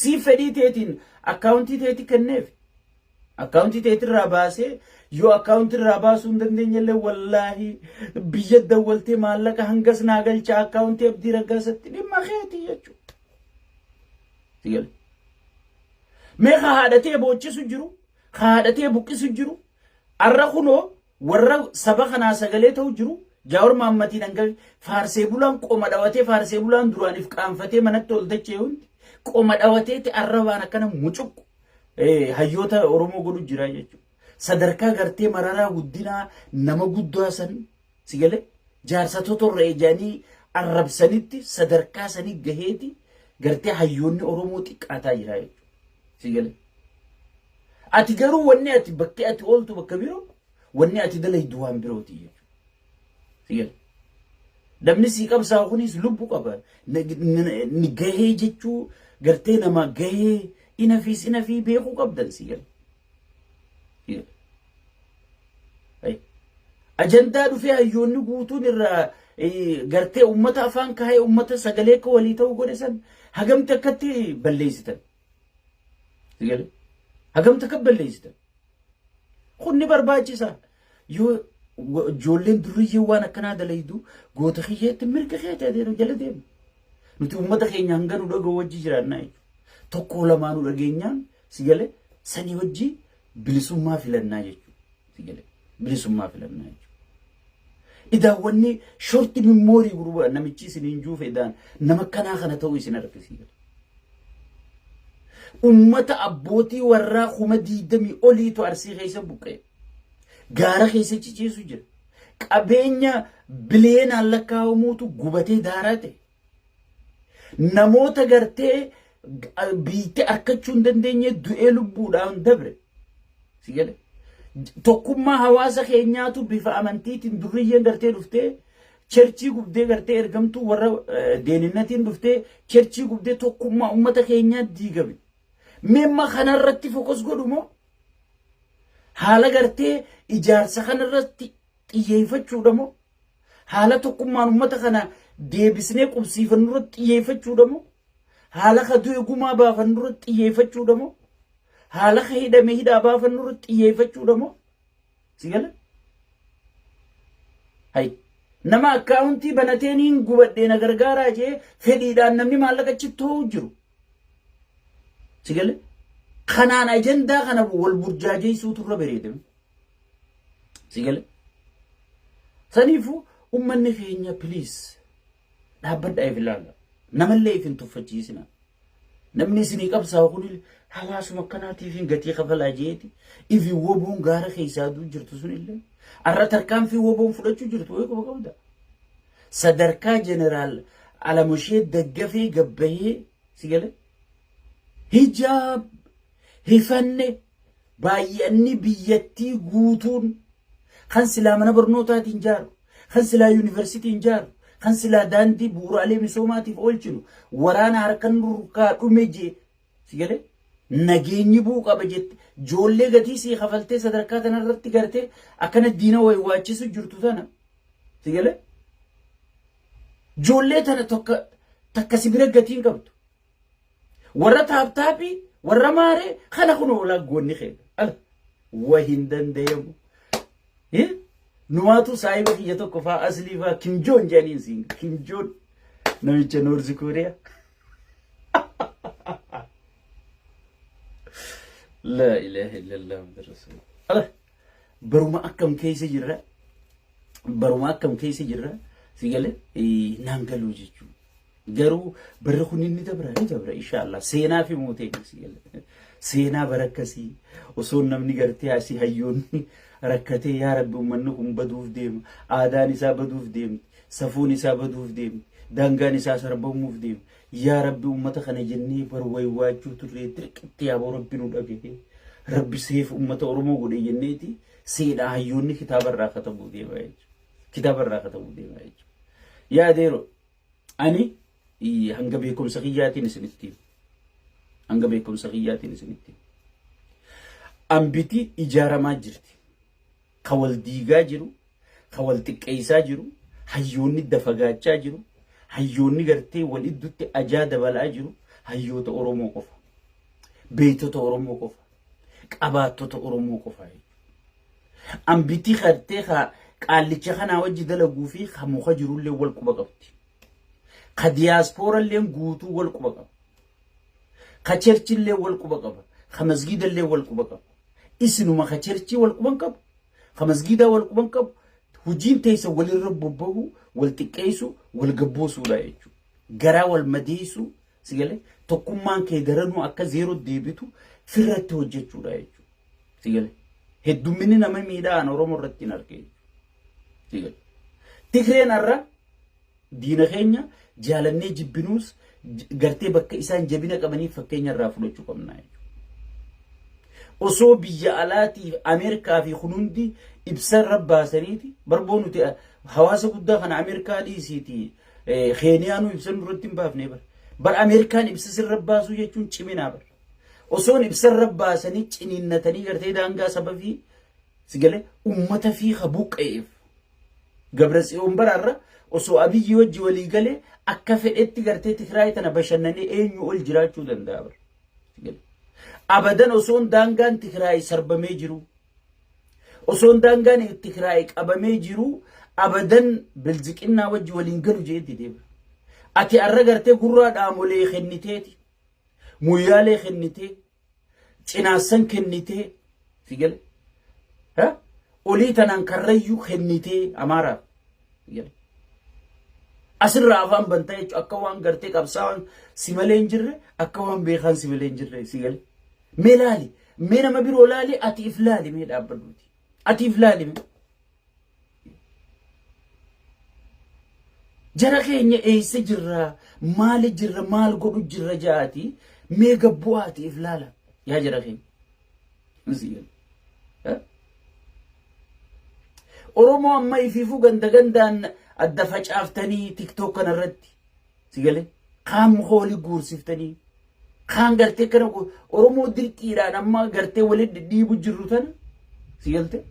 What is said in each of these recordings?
Sii fedhii teetiin akkaawuntii teeti kenneef. Akkaawuntii teetirraa baasee yoo akkaawuntii irraa baasuu hin dandeenyellee wallaahi biyya dawwaltee maallaqa hangas naa galcha akkaawuntii Abdii Raggaasatti dhimma keeti jechuudha. Si gale. Mee ka haadhatee boochisu jiru, ka haadhatee buqqisu jiru, arra kunoo warra saba kanaa sagalee ta'u jiru, Jaawar Maammatiin hanga faarsee bulaan qoma dhawatee faarsee bulaan duraaniif qaanfatee manatti ol dachee hundi qoma dhawateeti arra waan akkana mucuqqu hayyoota Oromoo godhu jira jechuudha. Sadarkaa gartee Mararaa Guddinaa nama guddaa san si galee jaarsa totorra ejanii arrabsanitti sadarkaa sanii gaheeti gartee hayyoonni Oromoo xiqqaataa jira jechuudha. Si galee. Ati garuu wanni ati bakki ati ooltu bakka biroo wanni ati dalaydu waan birooti jechuudha. Si galee. Namni sii qabsaa'u kunis lubbu qaba. Ni gahee jechuu gartee nama gahee inafiis inafii beekuu qabdan si galee. Ajandaa dhufee hayyoonni guutuun irraa gartee uummata afaan kaa'ee uummata sagalee akka walii ta'u godhe san hagamti akkatti balleessitan. Hagamti akka balleessitan. Kun ni barbaachisa. Yoo ijoolleen durriyyee waan akkanaa dalaydu goota kiyyeetti mirga keeti adeemu jala deemu. Nuti uummata keenya hanga nu dhaga'u wajji jiraannaa jechuudha. Tokkoo lamaa nu dhageenyaan si galee sanii wajji bilisummaa filannaa jechuudha. Si galee bilisummaa filannaa jechuudha. Idaawwanni shorti mimmoorii gurbaa namichi isiniin juufe idaan nama akkanaa kana ta'uu isin argisiisa. Ummata abbootii warraa 20,000 oliitu Arsii keessa buqqa'e. Gaara keessa ciciisu jira. Qabeenya bileenaan lakkaa'amuutu gubatee daaraa ta'e. Namoota gartee biittee arkachuu hin dandeenye du'ee lubbuudhaan dabre. Si gale? Tokkummaa hawaasa keenyaatu bifa amantiitiin durriyyeen gartee dhuftee cherchii gubdee gartee ergamtuu warra deeninnatiin dhuftee cherchii gubdee tokkummaa uummata keenyaa diigame. Meemma kanarratti fokus godhu moo haala gartee ijaarsa kanarratti xiyyeeffachuudha moo haala tokkummaan uummata kana deebisnee qubsiifannu irratti xiyyeeffachuudha moo haala ka du'e gumaa baafannu irratti xiyyeeffachuudha moo haala ka hidhame hidhaa baafannu irratti xiyyeeffachuudha moo si gala hay nama akkaawuntii banatee niin gubadhee na gargaaraa jee fedhiidhaan namni maallaqa achitti ta'uu jiru si gala kanaan ajandaa kana wal burjaajeessuutu irra bareedame Si gale? Saniifuu ummanni keenya please dhaabbadhaa if ilaala. Namallee if hin tuffachiisina. Namni isinii qabsaa'u kun hawaasuma akkanaatiif hin gatii kafalaa jeeti. Ifi woboon gaara keessaa aduu jirtu sunillee. Arra tarkaanfii woboon fudhachuu jirtu wayii quba qabda. Sadarkaa jeneraal Alamushee daggafee gabbahee si gale? Hijaab hifanne Baay'anni biyyattii guutuun kan silaa mana barnootaatiin jaaru, kan silaa yuunivarsiitiin jaaru, kan silaa daandii bu'uuraalee misoomaatiif oolchinu, waraana harka nurkaa dhume jee si galee nageenyi bu'uu qaba jette ijoollee gatii sii kafaltee sadarkaa tanarratti gartee akkana diina waywaachisu jirtu tana si galee ijoollee tana tokko takka si bira gatiin qabdu. Warra taaptaapii, warra maaree kana kun oolaa goonni keenya. Ala wa hin dandayamu. Numaatu saahiba kiyya tokko faa aslii faa Kim Joon jedhaniin siin Kim Joon namicha Noorzi Kooriyaa. Laa ilaaha illallah Muhammad Rasuul. Ala baruma akkam keessa jirra baruma akkam keessa jirra si galee naan galuu jechuudha. Garuu barri kun inni dabra ni dabra inshaallah seenaa fi mootee seenaa bara akkasii osoo namni gartee asii hayyoonni rakkatee yaa rabbi uummanni kun baduuf deema aadaan isaa baduuf deemti safuun isaa baduuf deemti daangaan isaa sarbamuuf deema yaa rabbi uummata kana jennee bar waywaachuu turree dirqitti yaaboo rabbi nu dhagahe rabbi seef uummata oromoo godhe jenneeti seenaa hayyoonni kitaaba irraa katabuu deema jechuudha kitaaba irraa katabuu deema jechuudha yaa adeeroo Ani hanga beekumsa kiyyaatiin isinitti hima. Hanga beekumsa kiyyaatiin isinitti hima. Ambiti ijaaramaa jirti. Ka wal diigaa jiru, ka wal xiqqeessaa jiru, hayyoonni dafagaachaa jiru, hayyoonni gartee wal iddutti ajaa dabalaa jiru, hayyoota Oromoo qofa. Beektota Oromoo qofa. Qabaattota Oromoo qofa jechuudha. Ambitii gartee qaallicha kanaa wajji dalaguu fi ka muka jirullee wal quba qabdi. Ka diyaaspoorallee guutuu wal quba qaba. Ka cherchillee wal quba qaba. Ka masgiidallee wal quba qaba. Isinuma ka cherchii wal quban qabu. Ka masgiidaa wal quban qabu. Hojiin teessa walirra bobba'uu, wal xiqqeessuu, wal gabboosuudha jechuudha. Garaa wal madeessuu si galee tokkummaan kee daranuu akka zeeroo deebitu firratti hojjechuudha jechuudha. Si galee heddumminni nama miidhaan Oromoo irratti hin argee jechuudha. Si galee Tigreen har'a diina keenya jaalannee jibbinuus gartee bakka isaan jabina qabaniif fakkeenya irraa fudhachuu qabna jechuudha. Osoo biyya alaatiif Ameerikaa fi kun hundi ibsa irra baasaniiti barboo nuti hawaasa guddaa kana Ameerikaa dhiisiiti Keeniyaanuu ibsa nurratti hin baafne bar. Bar Ameerikaan ibsa sirra baasuu jechuun ciminaa bar. Osoon ibsa irra baasanii ciniinnatanii gartee daangaa saba fi sigalee ummata fi ka buqqa'eef. Gabra Tsiyoon baraarra osoo Abiyyi wajji walii galee akka fedhetti gartee Tigraay tana bashannanee eenyu ol jiraachuu danda'a bar. Abadan osoon daangaan Tigraay sarbamee jiru. Osoon daangaan Tigraay qabamee jiru abadan bilziqinnaa wajji waliin galu jeetti deema. Ati arra gartee gurraa dhaamolee kenniteeti. Muyyaalee kennitee. Cinaassan kennitee. Si gale. Olii tanaan karrayyuu kennitee Amaaraaf. Si gale. Asirraa afaan bantaa jechuun akka waan gartee qabsaa'aan si malee hin jirre akka waan beekaan si malee hin jirre si gale. Mee laali mee nama biroo laali ati if laali mee dhaabbadhuuti. Ati if laali mee. Jara keenya eessa jirra maali jirra maal godhu jirra ja'aati mee gabbu'aati if laala yaa jara keenya. Si gale. Oromoo amma ifiifuu ganda gandaan adda facaaftanii TikTok kanarratti si galee kaan muka walii guursiftanii kaan gartee kana Oromoo dirqiidhaan amma gartee waliin dhidhiibu jirru tana si galte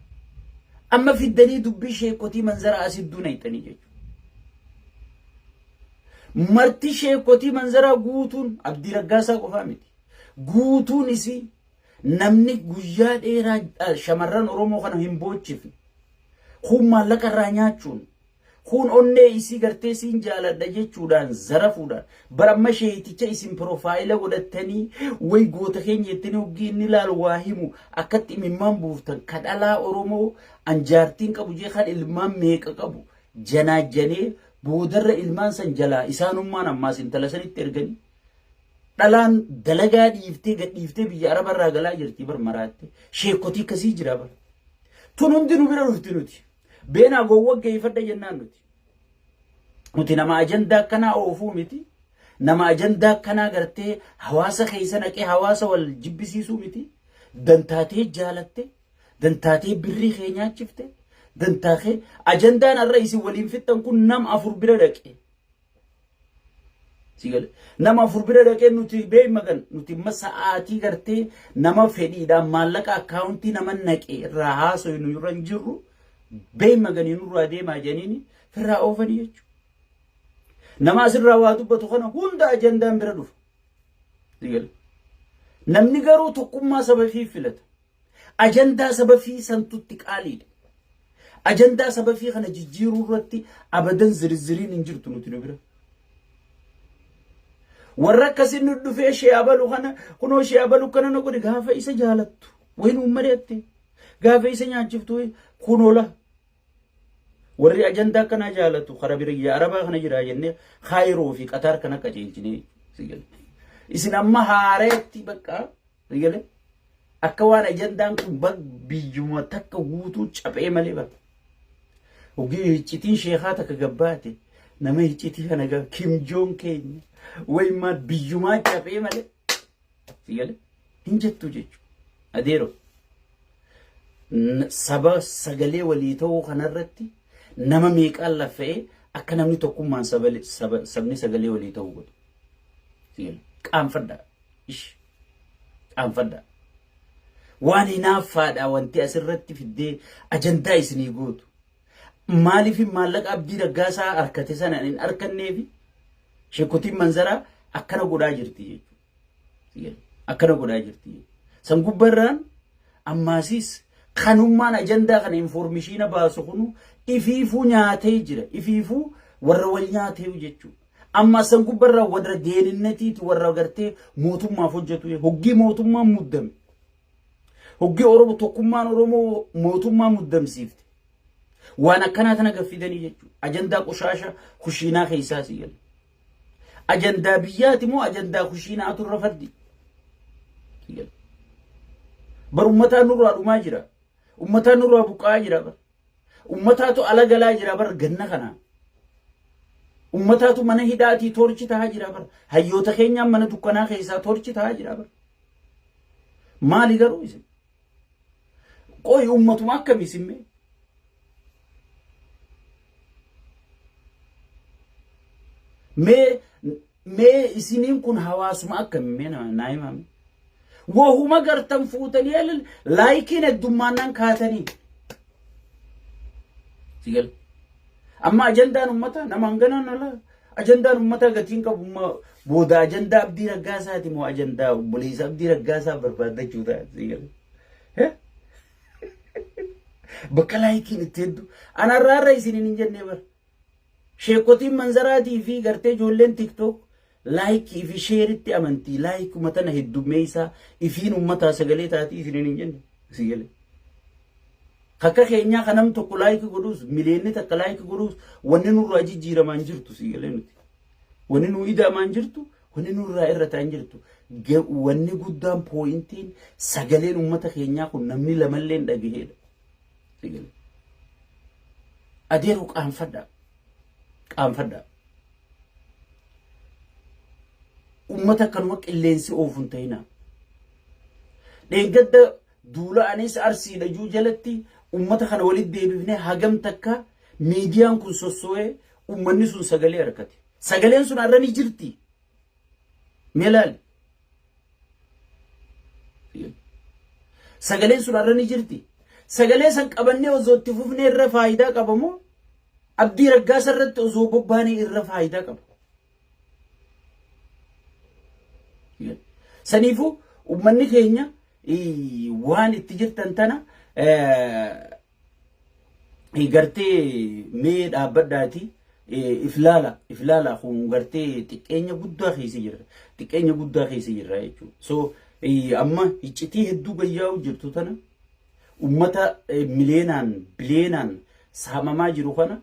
amma fiddanii dubbii sheekotii manzara asidduu nayxanii jechuudha. Marti sheekotii manzaraa guutuun Abdii Raggaasaa qofaa miti. Guutuun isii Namni guyyaa dheeraa shamarran Oromoo kana hin boochifne. Kuun maallaqa irraa nyaachuun, kuun onnee isii gartee siin jaaladha jechuudhaan zarafuudhaan bara amma sheeyiticha isin piroofaayila godhattanii way goota keenya jettanii hoggii inni ilaalu waa himu akkatti imimmaan buuftan ka dhalaa Oromoo an jaartiin qabu jee kan ilmaan meeqa qabu janaajjanee boodarra ilmaan san jalaa isaanummaan ammaas intala sanitti erganii Dhalaan dalagaa dhiiftee gad dhiiftee biyya araba irraa galaa jirti bar maraatte. Sheekotii akkasii jira bar. Tun hundi nu bira dhufti nuti. Beenaa gowwa geeffadha jennaan nuti. Nuti nama ajandaa akkanaa oofuu miti. Nama ajandaa akkanaa gartee hawaasa keessa naqee hawaasa wal jibbisiisuu miti. Dantaatee jaalatte. Dantaatee birrii kee nyaachifte. Dantaa kee ajandaan har'a isin waliin fixxan kun nama afur bira dhaqe. Si gale. Nama afur bira dhaqee nuti beeymagan nuti imma sa'aatii gartee nama fedhiidhaan maallaqa akkaawuntii nama naqe irraa haasoynu irra hin jirru beeymaganii nurraa deemaa jedhaniini firraa oofanii jechuudha. Nama asirraa waa dubbatu kana hunda ajandaan bira dhufa. Si gale. Namni garuu tokkummaa saba fi filata. Ajandaa saba fi santutti qaaliidha. Ajandaa saba fi kana jijjiiruu irratti abadan ziriziriin hin jirtu nuti nu bira. Warra akkasiin nu dhufee shee abalu kana kunoo shee abalu kana na godhe gaafa isa jaalattu wayi nuun mari'atte gaafa isa nyaachiftu wayi kunoo la. Warri ajandaa akkanaa jaalatu kara biyya arabaa kana jira jennee kaayiroo fi qataar kana qajeelchinee si gale. Isin amma haareetti bakka si gale. Akka waan ajandaan kun biyyuma takka guutuu caphee malee bakka. Hogii hiccitiin sheekaa takka gabbaate nama hiccitii kana gaa kimjoon keenya wayimaa biyyumaa caphee malee si gale hin jettu jechuudha. Adeeroo. Saba sagalee walii ta'uu kanarratti nama meeqaan laffa'ee akka namni tokkummaan sabni sagalee walii ta'uu godhu. Qaanfadhaa. Ish. Qaanfadhaa. Waan hinaaffaadha wanti asirratti fiddee ajandaa isinii gootu. Maaliif maallaqa Abdii Raggaasaa harkate sana hin harkanneefi sheekotiin manzaraa akkana godhaa jirti jechuudha. Akkana godhaa jirti. San gubbarraan ammaasiis kanummaan ajandaa kana informishiina baasu kunu ifiifuu nyaatee jira. Ifiifuu warra wal nyaatee jechuudha. Amma san gubbarraa warra deeninatiiti warra gartee mootummaaf hojjetu hoggii mootummaan muddame. Hoggii Oromoo tokkummaan Oromoo mootummaa muddamsiifte. Waan akkanaa tana gaffidanii jechuudha. Ajandaa qushaasha kushiinaa keessaa si gala. Ajandaa biyyaati moo ajandaa kushiinaatu irra fardi? Bar ummataa nurraa dhumaa jira. Ummataa nurraa buqqa'aa jira bar. Ummataatu ala galaa jira bar ganna kana. Ummataatu mana hidhaatii toorchi tahaa jira bar. Hayyoota keenyaan mana dukkanaa keessaa toorchi tahaa jira bar. Maali garuu isin? Qoy ummatuma akkamii simmee? Mee mee isiniin kun hawaasuma akkamii mee naa himaa mee? Wahuma gartan fuutanii laayikiin heddummaannaan kaatanii. Sigal. Amma ajandaan uummataa nama hanganaan ala ajandaan uummataa gatiin qabu booda ajandaa Abdii Raggaasaati moo ajandaa obboleessa Abdii Raggaasaa barbaaddachuu ta'a. Sigal. Bakka laayikiin itti hedduu. Anarraarra isiniin hin jennee bara. Sheekotiin manzaraatii fi gartee ijoolleen tiktok laayikii fi sheeritti amantii laayikuma tana heddummeessaa ifiin ummataa sagalee taatii isiniin hin jenne si galee. Kakka keenyaa kan nam tokko laayikii godhuus miliyeenni takka laayikii godhuus wanni nurraa jijjiiramaan jirtu si galee nuti. Wanni nuu ida'amaan jirtu wanni nurraa irra ta'an jirtu. Wanni guddaan pooyintiin sagaleen ummata keenyaa kun namni lamallee hin dhagaheedha. Si galee. Adeeroo qaanfadhaa. Qaanfadhaa. Uummata akkanuma qilleensi oofu hin ta'inaa. Dheengadda duula anis arsiidha juu jalatti uummata kana walitti deebifnee hagam takka miidiyaan kun sossoo'ee uummanni sun sagalee argate. Sagaleen sun har'a ni jirti. Mee laali. Sagaleen sun har'a ni jirti. Sagalee san qabannee osoo itti fufnee irra faayidaa qaba moo Abdii Raggaasa irratti osoo bobbaanee irra faayidaa qaba? Saniifuu uummanni keenya waan itti jirtan tana gartee mee dhaabbadhaati iflaala iflaala kun gartee xiqqeenya guddaa keessa jirra xiqqeenya guddaa keessa jirra jechuudha. So amma iccitii hedduu gayyaa'u jirtu tana ummata mileenaan bileenaan saamamaa jiru kana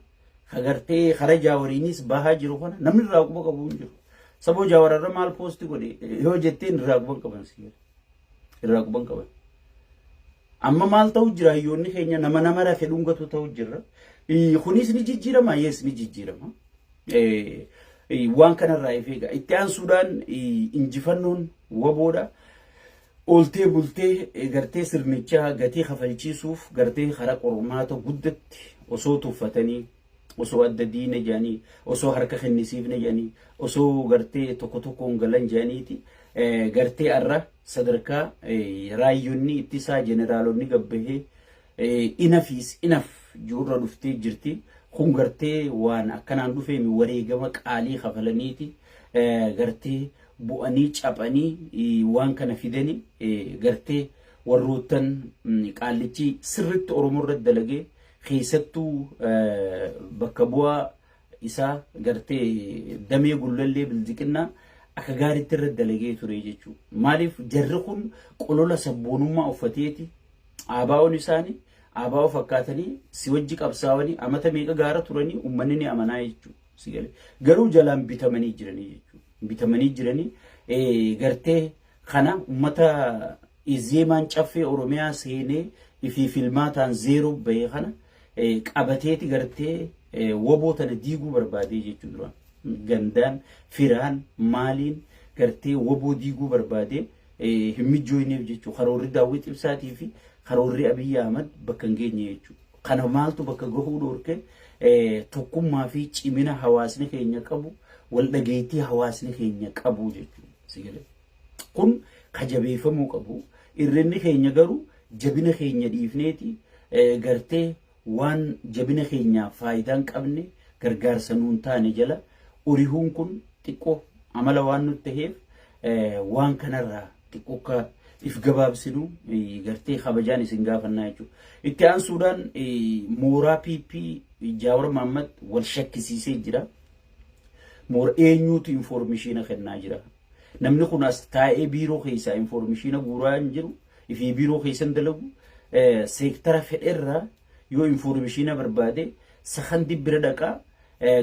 ka gartee kara jaawariinis bahaa jiru kana namni irraa quba qabu hin jiru. Saboo jaawararra maal poosti godhe yoo jetteen irraa quba hin qaban si irraa quba hin qaban. Amma maal ta'u jira hayyoonni keenya nama nama rafe dhungatu ta'u jirra. Kunis ni jijjiirama yes ni jijjiirama. Waan kanarraa if eega. Itti aansuudhaan injifannoon waboodha. Ooltee bultee gartee sirnichaa gatii kafalchiisuuf gartee karaa qormaata guddatti osoo tuffatanii osoo adda diina jedhanii osoo harka kennisiifne jedhanii osoo gartee tokko tokkoon galan jedhaniiti gartee arra sadarkaa raayyonni ittisaa jeneraalonni gabbahee inafiis inaf juurra dhuftee jirti. Kun gartee waan akkanaan dhufeemi wareegama qaalii kafalaniiti gartee bu'anii caphanii waan kana fidani gartee warroottan qaallichi sirritti Oromoo irratti dalagee keessattuu bakka bu'aa isaa gartee damee gullallee bildiqinnaa akka gaariitti irratti dalagee ture jechuudha. Maaliif jarri kun qolola sabboonummaa uffateeti ABO'n isaanii ABO fakkaatanii si wajji qabsaawanii amata meeqa gaara turanii uummanni ni amanaa jechuudha. Si galee garuu jalaan bitamanii jiranii jechuudha. Bitamanii jiranii gartee kana uummata Izeemaan caffee Oromiyaa seenee ifii filmaataan zeeroo bahe kana qabateeti gartee woboo tana diiguu barbaadee jechuu duraan. Gandaan, firaan, maaliin gartee woboo diiguu barbaadee hin mijjooyneef jechuu karoorri Daawwit Ibsaatii fi karoorri Abiyyi Ahmad bakka hin geenye jechuu. Kana maaltu bakka gahuu dhoorke tokkummaa fi cimina hawaasni keenya qabu wal dhageettii hawaasni keenya qabu jechuudha. Kun ka jabeeffamuu qabu. Irrinni keenya garuu jabina keenya dhiifneeti gartee waan jabina keenyaaf faayidaa hin qabne gargaarsa nuun taane jala orihuun kun xiqqoo amala waan nutti taheef waan kanarraa Xiqqoo akka if gabaabsinu gartee kabajaan isin gaafannaa jechuudha. Itti aansuudhaan mooraa PP Jaawar Mahaammad wal shakkisiisee jira. Moora eenyuutu information kennaa jira. Namni kun as taa'ee biiroo keessaa information guuraa hin jiru. Ifii biiroo keessan dalagu seektara fedherraa yoo information barbaade sakandii bira dhaqaa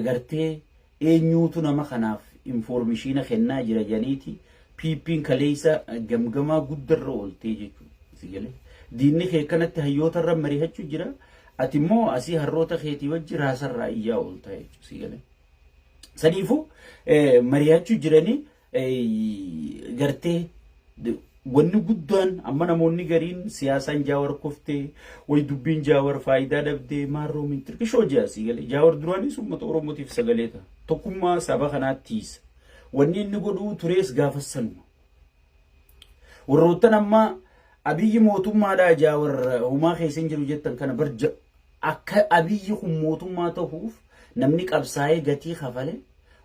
gartee eenyuutu nama kanaaf information kennaa jira jedhaniiti PP'n kaleessa gamgamaa guddarra ooltee jechuudha. Diinni kee kanatti hayyootarra mari'achuu jira. Ati immoo asii harroota keetii wajji raasarraa iyyaa ooltaa jechuudha. Saniifuu mari'achuu jiranii gartee wanni guddaan amma namoonni gariin siyaasaan Jaawar kuftee way dubbiin Jaawar faayidaa dhabdee maarroo mintirqishoo jea sii galee. Jaawar duraanis uummata Oromootiif sagalee ta'a. Tokkummaa saba kanaa tiisa. Wanni inni godhuu turees gaafas sanuma. Warroottan amma Abiyyi mootummaadhaa Jaawar homaa keessa hin jiru jettan kana bar akka Abiyyi kun mootummaa ta'uuf namni qabsaa'ee gatii kafale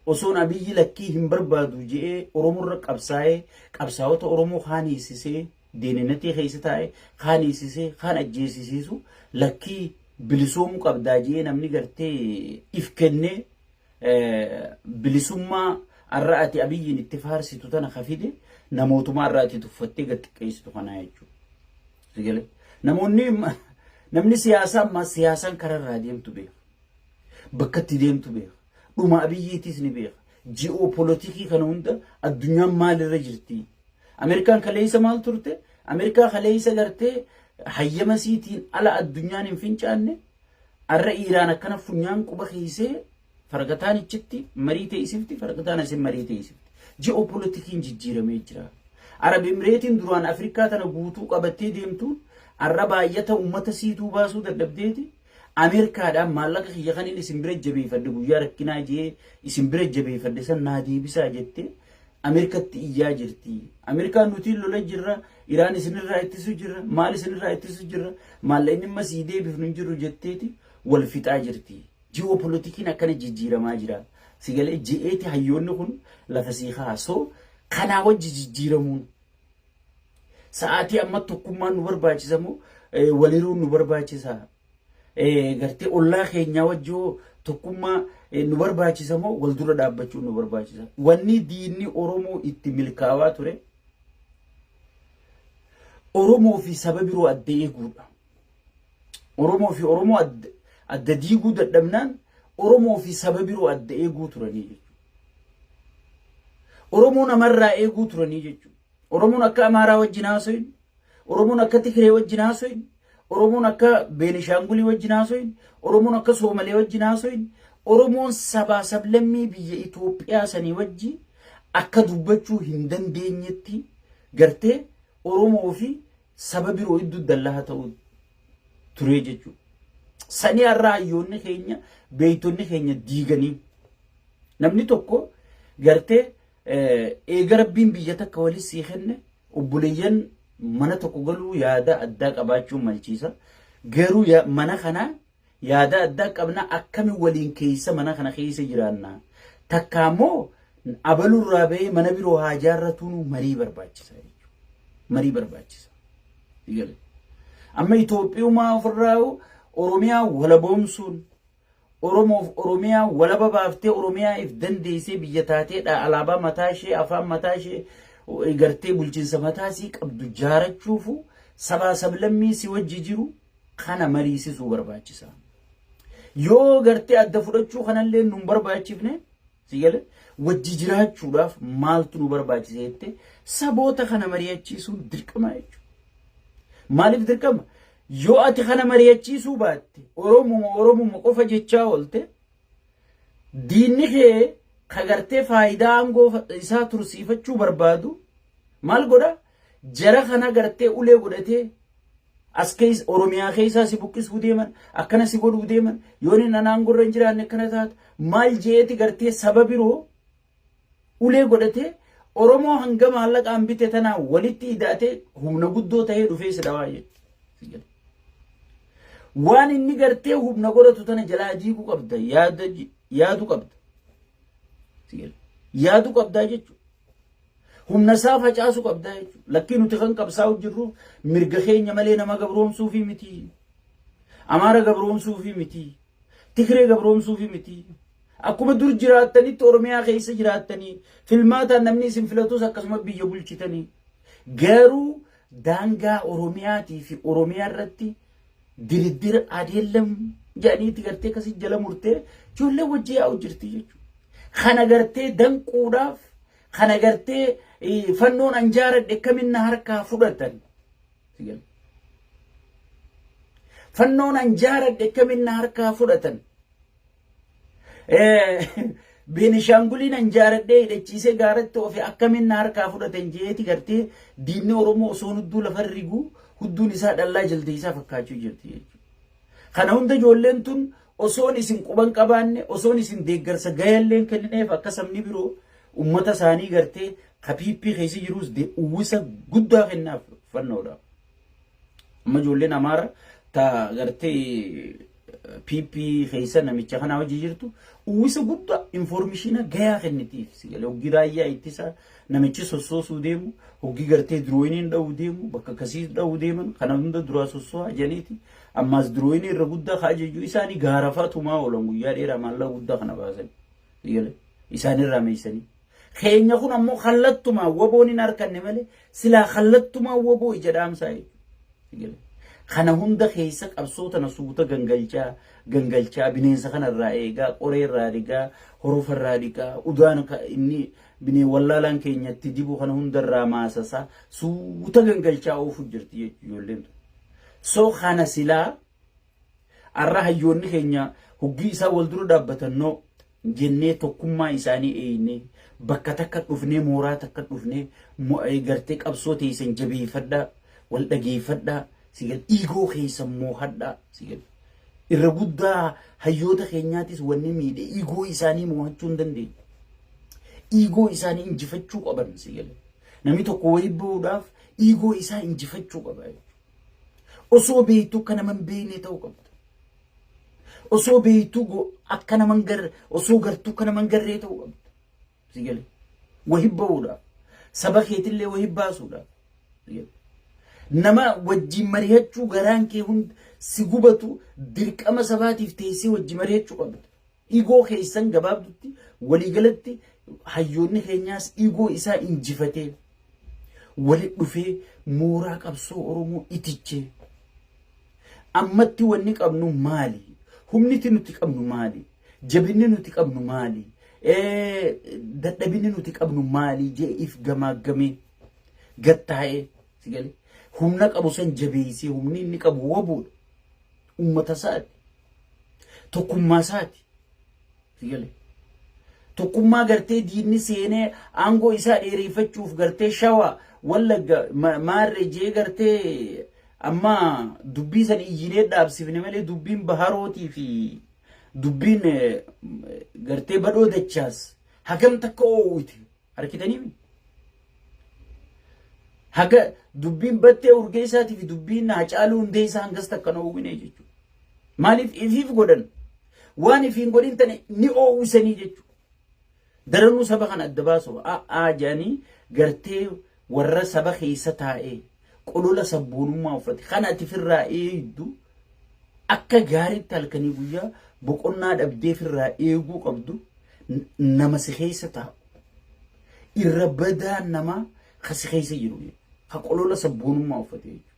osoon Abiyyi lakkii hin barbaadu je'ee Oromorra qabsaa'ee qabsaa'ota Oromoo kaan hiisisee deeninatii keessa taa'e kaan hiisisee kaan ajjeesisiisu lakkii bilisoomuu qabdaa je'ee namni gartee if kennee bilisummaa har'a ati Abiyyiin itti faarsitu tana ka fide namootuma har'a ati tuffattee gad xiqqeessitu kanaa jechuudha. Namoonni namni siyaasaa ammaa siyaasaan kararraa deemtu beeka. Bakka itti deemtu beeka. Dhuma Abiyyiitis ni beeka. Ji'oopolitikii kana hunda addunyaan maalirra jirti? Ameerikaan kaleessa maal turte? Ameerikaa kaleessa gartee hayyama siitiin ala addunyaan hin fincaanne har'a Iiraan akkana funyaan quba keessee fargataan ichitti marii teessifti, fargataan asin marii teessifti. Ji'oopolitikiin jijjiiramee jira. Arab Emireetiin duraan Afrikaa tana guutuu qabattee deemtuun har'a baay'ata uummata siituu baasuu dadhabdeeti. Ameerikaadhaan maallaqa kiyya kan inni isin bira jabeeffadhe guyyaa rakkinaa jee isin bira jabeeffadhe san naa deebisaa jettee Ameerikatti iyyaa jirti. Ameerikaan nuti lola jirra, Iraan isinirraa ittisu jirra, maal isinirraa ittisu jirra, maallaqni amma sii deebifnu hin jirru jetteeti wal fixaa jirti. Ji'oopolitikiin akkana jijjiiramaa jira. Sigalee ji'eeti hayyoonni kun lafa sii kaasoo kanaa wajji jijjiiramuun sa'aatii amma tokkummaan nu barbaachisa moo waliruun nu barbaachisa? Gartee ollaa keenyaa wajji hoo tokkummaa nu barbaachisa moo wal dura dhaabbachuun nu barbaachisa? Wanni diinni Oromoo itti milkaawaa ture Oromoo fi saba biroo adda eeguudha. Oromoo fi Oromoo adda diiguu dadhabnaan Oromoo fi saba biroo adda eeguu turanii jechuudha. Oromoo namarraa eeguu turanii jechuudha. Oromoon akka Amaaraa wajjin haasoyin, Oromoon akka Tigree wajjin haasoyin, Oromoon akka Beenishaangulii wajjin haasoyin, Oromoon akka Soomalee wajjin haasoyin, Oromoon sabaa sablammii biyya Itoophiyaa sanii wajji akka dubbachuu hin dandeenyetti gartee Oromoo fi saba biroo iddoo dallaha ta'uu turee jechuudha. Sanii har'a hayyoonni keenya beektonni keenya diiganii namni tokko gartee eega rabbiin biyya takka walis sii kenne obboleeyyan mana tokko galuu yaada addaa qabaachuun malchiisa. Garuu mana kana yaada addaa qabna akkami waliin keessa mana kana keessa jiraanna. Takka immoo abalurraa bahee mana biroo haa jaarratuun marii barbaachisa jechuudha. Marii barbaachisa. Amma Itoophiyumaa ofirraa Oromiyaa walaboomsuun Oromoof Oromiyaa walaba baaftee Oromiyaa if dandeessee biyya taateedha alaabaa mataa ishee afaan mataa ishee gartee bulchiinsa mataa isii qabdu jaarachuufu sabaa sablammii si wajji jiru kana mariisisuu barbaachisa. Yoo gartee adda fudhachuu kanallee nu hin barbaachifne si gale wajji jiraachuudhaaf maaltu nu barbaachisa jettee saboota kana mari'achiisuun dirqama jechuudha. Maaliif dirqama? Yoo ati kana mari'achiisuu baatte Oromuma Oromuma qofa jechaa oolte diinni kee ka gartee faayidaa aangoo isaa tursiifachuu barbaadu maal godha? Jara kana gartee ulee godhatee as keessa Oromiyaa keessaa si buqqisuu deeman akkana si godhuu deeman yoo inni aangoo irra hin jiraanne akkana taata maal jeeti gartee saba biroo ulee godhatee Oromoo hanga maallaqaan bite tanaa walitti idaatee humna guddoo ta'ee dhufee si dhawaa jechuudha. Waan inni gartee humna godhatu tana jalaa diiguu qabda yaada yaadu qabda. Yaadu qabdaa jechuudha. Humna isaa facaasu qabdaa jechuudha. Lakkii nuti kan qabsaa'u jirru mirga keenya malee nama gabroomsuufi miti. Amaara gabroomsuufi miti. Tigree gabroomsuufi miti. Akkuma dur jiraattanitti Oromiyaa keessa jiraattanii filmaataan namni isin filatus akkasuma biyya bulchitanii. Garuu daangaa Oromiyaatii fi Oromiyaa irratti diriddira adeellam jedhaniitti gartee akkasii jala murtee ijoollee wajji yaa'u jirti jechuudha. Kana gartee danquudhaaf kana gartee fannoon an jaaradhe akkamin na harkaa fudhatan. Fannoon an jaaradhe akkamin na harkaa fudhatan. Beenishaanguliin an jaaradhee hidhachiisee gaaratti ofe akkamiin na harkaa fudhatan jeeti gartee diinni Oromoo osoo hudduu lafa riguu hudduun isaa dhallaa jaldeessaa fakkaachuu jirti jechuudha. Kana hunda ijoolleen tun osoon isin quban qabaanne osoon isin deeggarsa gayallee hin kennineef akka sabni biroo ummata isaanii gartee ka PP keessa jirus uwwisa guddaa kennaaf fannoodha. Amma ijoolleen Amaara ta gartee PP keessa namicha kanaa hojii jirtu uwwisa guddaa informishiina gayaa kennitiif si galee hoggii raayyaa ittisa namichi sossoosuu deemu hoggii gartee dirooyiniin dha'uu deemu bakka akkasii dha'uu deeman kana hunda duraa sossoo'aa jedhaniiti ammaas dirooyinii irra guddaa ka ajaju isaanii gaarafaa tumaa oolan guyyaa dheeraa maallaqa guddaa kana baasan si galee isaanirraa meeysanii. Keenya kun ammoo kallattumaan waboon hin harkanne malee silaa kallattumaan waboo ija dhaamsaa jechuudha. Kana hunda keessa qabsoo tana suuta gangalchaa gangalchaa bineensa kanarraa eegaa qoree irraa dhiqaa horofa irraa dhiqaa udaan inni bineen wallaalaan keenya itti dibu kana hundarraa maasasaa suuta gangalchaa oofu jirti jechuudha ijoolleen tun. So kana silaa Arra hayyoonni keenya hoggii isaan wal dura dhaabbatan no jennee tokkummaa isaanii eeynee bakka takka dhufnee mooraa takka dhufnee gartee qabsoo teessan jabeeffadhaa wal dhageeffadhaa sigal iigoo keessan moohadhaa sigal irra guddaa hayyoota keenyaatis wanni miidhe iigoo isaanii moohachuu hin dandeenye. Iigoo isaanii injifachuu qaban sigal namni tokko wayii bahuudhaaf iigoo isaa injifachuu qaba. Osoo beektuu akka nama hin beekne ta'uu qabda. Osoo beektuu akka nama hin garre osoo gartuu akka nama hin garree ta'uu qabda. Si galee. Wahi bahuudhaaf. Saba keetillee wahi baasuudhaaf. Si galee. Nama wajjin mari'achuu garaan kee hundi si gubatu dirqama sabaatiif teessee wajjin mari'achuu qabda. Igoo keessan gabaabdutti waliigalatti hayyoonni keenyaas igoo isaa injifatee wali dhufee mooraa qabsoo Oromoo itichee ammatti wanni qabnu maali? Humniti nuti qabnu maali? Jabinni nuti qabnu maali? Dadhabinni nuti qabnu maali? Jee if gamaaggamee gattaa'ee si galee humna qabu san jabeessee humni inni qabu wabuudha. Uummata isaati. Tokkummaa isaati. Si galee. Tokkummaa gartee diinni seenee aangoo isaa dheereeffachuuf gartee Shawaa, Wallagga, maarree jee gartee amma dubbii san iyyinee dhaabsifne malee dubbiin Baharootii fi dubbiin gartee Badhoo Dachaas hagam takka oowwite harkitanii mi? Haga dubbiin Battee Urgeessaatii fi dubbiin Hacaaluu Hundeessaa hangas takka hin oowwine jechuudha. Maaliif ifiif godhan? Waan ifiin godhin tane ni oowwisanii jechuudha. Daranuu saba kana adda baasuuf a'aa jedhanii gartee warra saba keessa taa'ee qolola sabboonummaa uffate kana ati firraa eegdu akka gaariitti halkanii guyyaa boqonnaa dhabdee firraa eeguu qabdu nama si keessa taa'u. Irra badaan namaa ka si keessa jiru ka qolola sabboonummaa uffate jechuudha.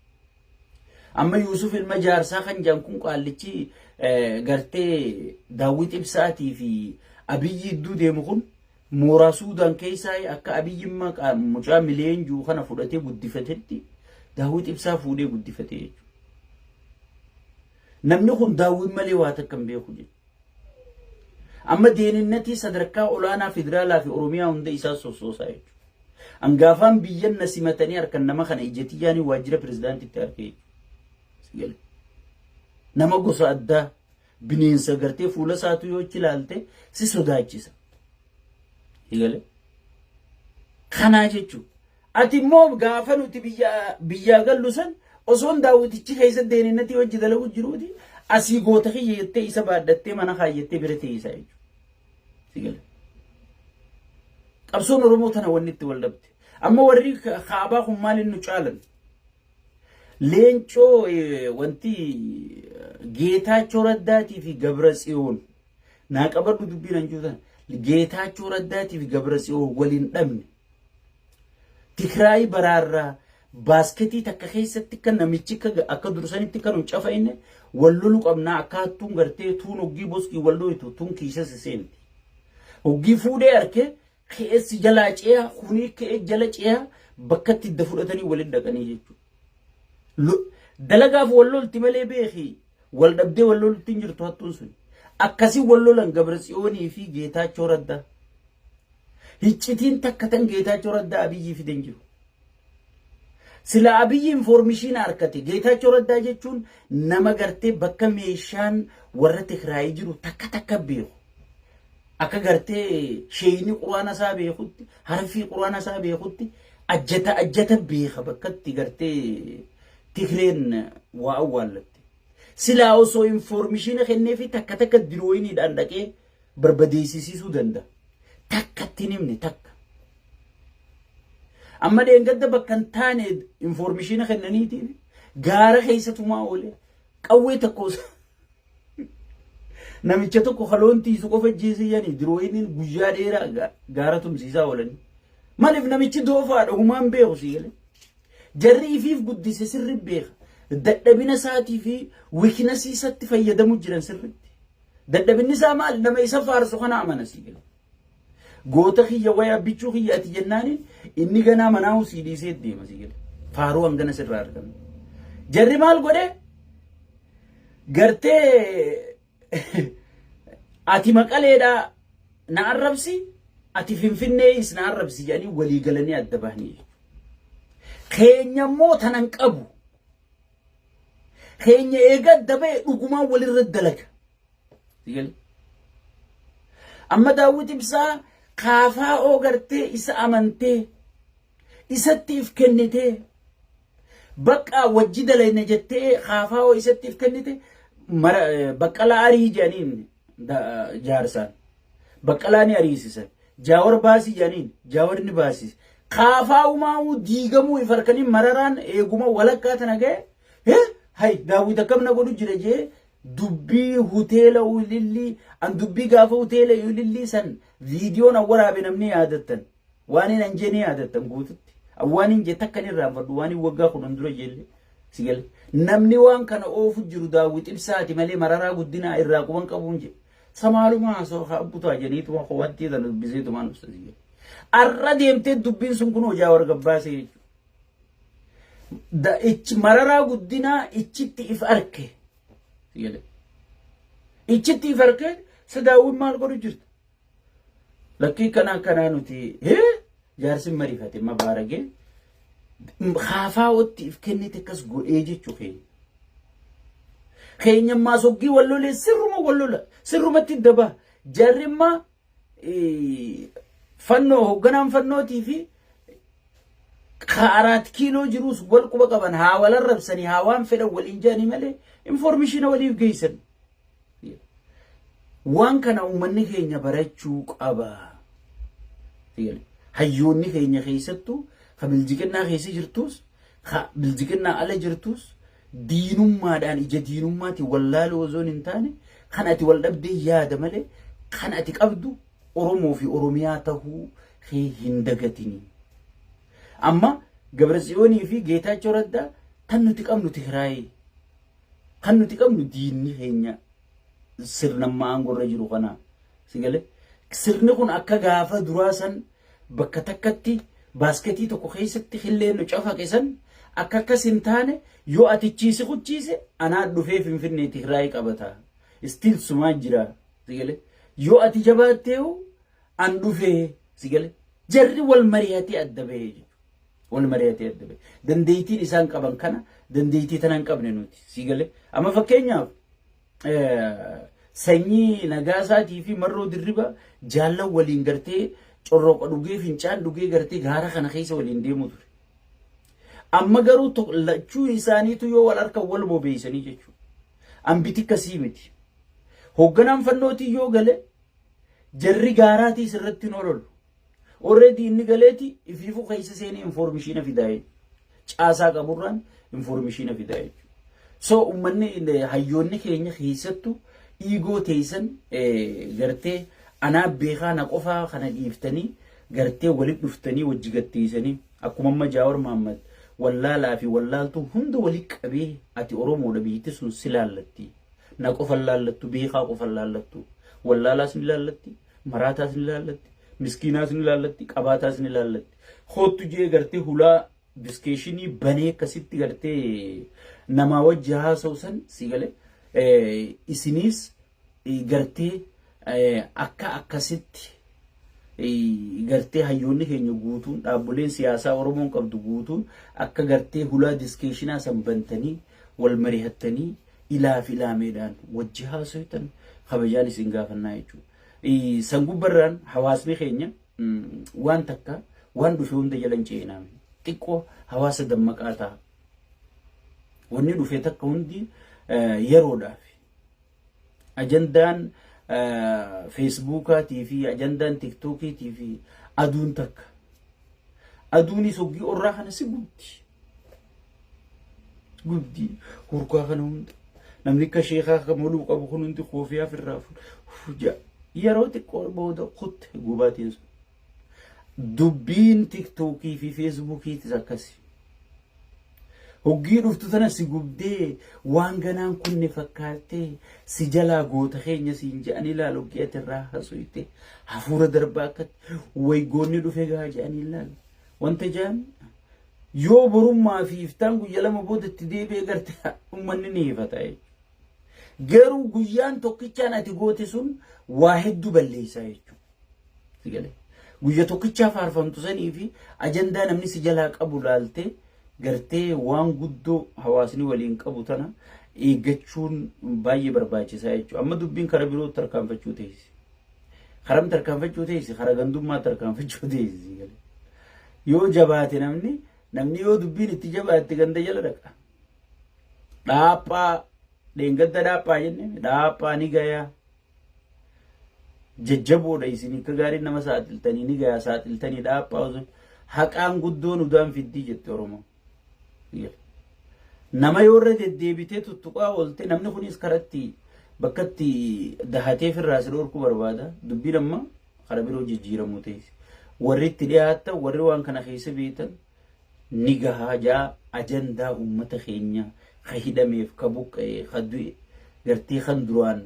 Amma Yuusuf ilma jaarsaa kan jedhan kun qaallichi gartee Daawwit Ibsaatii fi Abiyyi idduu deemu kun mooraa Suudaan keessaa akka Abiyyi mucaa miliyoon jiru kana fudhatee guddifatetti Daawwit Ibsaa fuudhee guddifate jechuudha. Namni kun Daawwit malee waa takka hin beeku jechuudha. Amma deeninnatii sadarkaa olaanaa federaalaa fi Oromiyaa hunda isaa sossoosaa jechuudha. Angaafaan biyyan na simatanii harkan nama kana ija tiyyaanii waajjira pirezidaantitti arge jechuudha. Nama gosa addaa bineensa gartee fuula isaatu yoo ichi ilaalte si sodaachisa. Eegale. Kanaa jechuudha. Ati immoo gaafa nuti biyyaa gallu san osoon daawwitichi keessa deeninnatii hojii dalagu jiruuti asii goota kiyya jettee isa baadhattee mana kaayyattee bira teessaa jechuudha. Si gala. Qabsoon Oromoo tana wanni itti wal dhabde. Amma warri kaabaa kun maaliin nu caalan? Leencoo wanti Geetaachoo Raddaatii fi Gabra Tsiyoon naa qabadhu dubbiin hancuutan. Geetaachoo Raddaatii fi Gabra Tsiyoon waliin dhabne. Tigraay baraarraa baasketii takka keessatti akka namichi akka dursanitti kan hin cafayne wal lolu qabnaa akka hattuun gartee tuun hoggii boskii wal dhoytu tuun kiisa seenti. Hoggii fuudhee arke keessi jalaa ce'a kunii ka'ee jala ce'a bakka itti idda fudhatanii waliin dhaqanii jechuudha. Dalagaaf wal lolti malee beeki wal dhabdee wal lolti hin jirtu hattuun sun. Akkasii wal lolan Gabratsiyoonii fi Geetaachoo Raddaa. Hiccitiin takka tan Geetaachoo Raddaa Abiyyii fide hin jiru. Sila Abiyyi infoormishiina argate Geetaachoo Raddaa jechuun nama gartee bakka meeshaan warra Tigraayii jiru takka takka beeku. Akka gartee sheeyni quraana isaa beekutti harfii quraana isaa beekutti ajjata ajjata beeka bakka itti gartee Tigreen waa awwaallatte. Silaa osoo infoormishiina kenneefi takka takka dirooyiniidhaan dhaqee barbadeessisiisuu danda'a. Takka itti hin himne takka. Amma dheengadda bakka hin taane infoormishiina kennaniitiin gaara keessa tumaa oole qawwee tokko namicha tokko kaloon tiisu qofa ajjeese yani dirooyiniin guyyaa dheeraa gaara tumsiisaa oolanii. Maaliif namichi doofaadha humaan beeku si galee. Jarri ifiif guddise sirri beeka. Dadhabina isaatii fi wikinasii isatti fayyadamu jiran sirritti. Dadhabinni isaa maal nama isa faarsu kana amana sii gala. Goota kiyya wayi abbichuu kiyya ati jennaaniin inni ganaa manaa sii dhiisee deema sii gala. Faaruu hangana sirraa argame. Jarri maal godhe? Gartee ati maqaleedhaa na arrabsi ati finfinneeyis na arrabsi jedhanii walii galanii adda bahanii. Keenya immoo tanan qabu. Keenya eega adda ba'e dhugumaan walirra dalaga. Amma Daawwit Ibsaa kaafaa'oo gartee isa amantee isatti if kennitee baqqaa wajji dalayna jettee kaafaa'oo isatti if kennite baqqalaa arii jedhaniin jaarsaan. Baqqalaa ni ariisisan. Jaawar baasii jedhaniin jaawar ni baasise. Kaafaa'umaa'uu diigamuu if harkanii mararaan eeguma walakkaa tana ga'e hay Daawwit akkam na godhu jira jee dubbii hoteela ulillii an dubbii gaafa hoteela ulillii san viidiyoon an waraabe namni yaadattan waan hin anjee ni yaadattan guututti an waan hin jee takka hin irraanfadhu waan hin waggaa 10 dura jeelle si gale namni waan kana oofu jiru Daawwit Ibsaati malee Mararaa Guddinaa irraa quban qabuun jedhe samaaluma haasoo haa butaa jeniituma wantii tana dubbiseetumaan ibsa si gale arra deemtee dubbiin sun kun hojaa warga baasee jechuudha. Mararaa Guddinaa ichitti if arke. Ichitti if arke sadaawwiin maal godhu jirta? Lakkii kana akkanaa nuti jaarsi marifate mabaaragee haafaa'otti if kennite akkas godhee jechuu keenya. Keenya ammaa soggii wal lolee sirruma wal lola sirrumatti dabaa jarri immaa fannoo hoogganaan fannootii fi kaaraat kiiloo jiruus wal quba qaban haa wal arrabsanii haa waan fedhan waliin jedhanii malee infoormishiina waliif geessan. Waan kana uummanni keenya barachuu qaba. Hayyoonni keenya keessattuu ka biljiqinnaa keessa jirtus ka biljiqinnaa ala jirtus diinummaadhaan ija diinummaatiin wallaaluu osoo hin taane kan ati wal dhabdee yaada malee kan ati qabdu Oromoo fi Oromiyaa tahuu kee hin dagatini. Amma Gabratsiyoonii fi Geetaachoo Raddaa kan nuti qabnu Tigraayii. Kan nuti qabnu diinni keenya sirna amma aangoo irra jiru kana. Si galee? Sirni kun akka gaafa duraa san bakka takkatti baasketii tokko keessatti killeen nu cafaqe san akka akkas hin taane yoo ati chiisi kuchiise anaa dhufee Finfinnee Tigraay qabata. Still sumaa jira. Si galee? Yoo ati jabaatteehu an dhufee si galee? Jarri wal mari'atee adda bahee jechuudha. Wal mari'atee adda bahee. Dandeettiin isaan qaban kana dandeettii tana hin qabne nuti. Si galee? Amma fakkeenyaaf sanyii Nagaasaatii fi Marroo Dirriba jaallan waliin gartee corroqa dhugee fincaan dhugee gartee gaara kana keessa waliin deemu ture. Amma garuu lachuu isaaniitu yoo wal harka wal bobeessanii jechuudha. Ambiti akkasii miti. Hoogganaan fannootii yoo gale jarri gaaraatii sirratti hin ololu. Already inni galeeti ifiifuu keessa seenee information fidaa jechuudha. Caasaa qaburraan information fidaa jechuudha. So uummanni, hayyoonni keenya keessattuu ego teessan gartee anaa beekaa na qofaa kana dhiiftanii, gartee walitti dhuftanii wajji gatteessanii, akkuma amma Jaawar Mahammad wallaalaa fi wallaaltuu hunda walitti qabee, ati Oromoodha, biyyatti sun si laallatti. Na qofa laallattu, beekaa qofa laallattu. Wallaalaas ni laallatti, maraataas ni laallatti, miskiinaas ni laallatti, qabaataas ni laallatti. Hoottu jee gartee hulaa discussion banee akkasitti gartee namaa wajji haasa'u san si galee, isiniis gartee akka akkasitti gartee hayyoonni keenya guutuun, dhaabboleen siyaasaa Oromoon qabdu guutuun akka gartee hulaa discussion san bantanii wal mari'attanii ilaa fi ilaameedhaan wajji haasoftan kabajaan isin gaafannaa jechuudha. San gubbarraan hawaasni keenya waan takka waan dhufe hunda jala hin ceenaame. Xiqqoo hawaasa dammaqaa ta'a. Wanni dhufe takka hundi yeroodhaaf. Ajandaan Facebookaatii fi ajandaan TikTokiitii fi aduun takka. Aduunis hoggii orraa kana si gubdi. Gubdi hurkaa kana hunda. Namni akka sheekaa kan moluu qabu kun hundi koofiyaa ofirraa fuudha. Yeroo xiqqoo booda kutte gubaatiin sun. Dubbiin TikTokii fi Facebookiitis akkasi. Hoggii dhuftu tana si gubdee waan ganaan kunne fakkaattee si jalaa goota keenya siin jedhanii ilaalu, hoggii ati irraa haasofte hafuura darbaa akkatti waygoonni dhufe gaa jedhanii ilaalu. Wanta jedhan yoo borummaa fi iftaan guyya 2 booda itti deebi'ee garte uummanni ni hifata jechuudha. Garuu guyyaan tokkichaan ati goote sun waa hedduu balleessaa jechuudha. Guyya tokkichaa faarfamtu sanii fi ajandaa namni si jalaa qabu laaltee gartee waan guddoo hawaasni waliin qabu tana eeggachuun baay'ee barbaachisaa jechuudha. Amma dubbiin karaa biroo tarkaanfachuu teessi. Karam tarkaanfachuu teessi, karaa gandummaa tarkaanfachuu teessi. Yoo jabaate namni yoo dubbiin itti jabaatte ganda jala dhaqa. Dhaaphaa dheengadda dhaaphaa jenne, dhaaphaa ni gayaa. Jajjaboodha isin, akka gaarii nama saaxiltanii ni gayaa, saaxiltanii dhaaphaa osoo haqaan guddoon udaan fiddii jette Oromoo. Nama yoo irra deddeebitee tuttuqaa oolte, namni kunis karatti bakkatti dahatee firraa si dhorkuu barbaada. Dubbiin amma karaa biroo jijjiiramuu teessi. Warri itti dhiyaatan, warri waan kana keessa beektan, ni gahaa jaa ajandaa uummata keenya ka hidhameef, ka buqqa'e, ka du'e, gartee kan duraan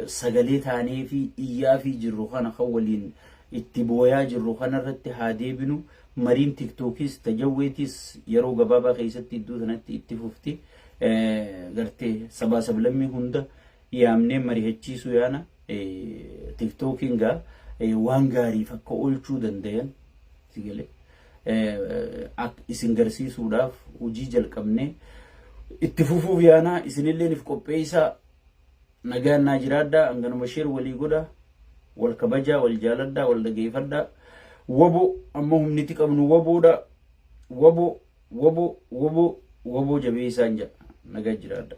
sagalee taanee fi iyyaa fi jirru kana, kan waliin itti booyaa jirru kanarratti haa deebinu. Mariin TikTokis tajawweetis yeroo gabaabaa keessatti iddoo sanatti itti fufti. Gartee sabaa sablammii hunda yaamnee mari'achiisuu yaana. TikTokiin gaa waan gaariif akka oolchuu dandayan sigalee isin garsiisuudhaaf hojii jalqabnee itti fufuuf yaanaa. Isinillee if qopheessaa, nagaan naa jiraadhaa. Hanganuma share walii godha, wal kabajaa, wal jaaladhaa, wal dhageeffadhaa. Wabo amma humniti qabnu waboodha. Wabo, wabo, wabo, wabo jabeessaan jedha. Nagaa jiraadhaa.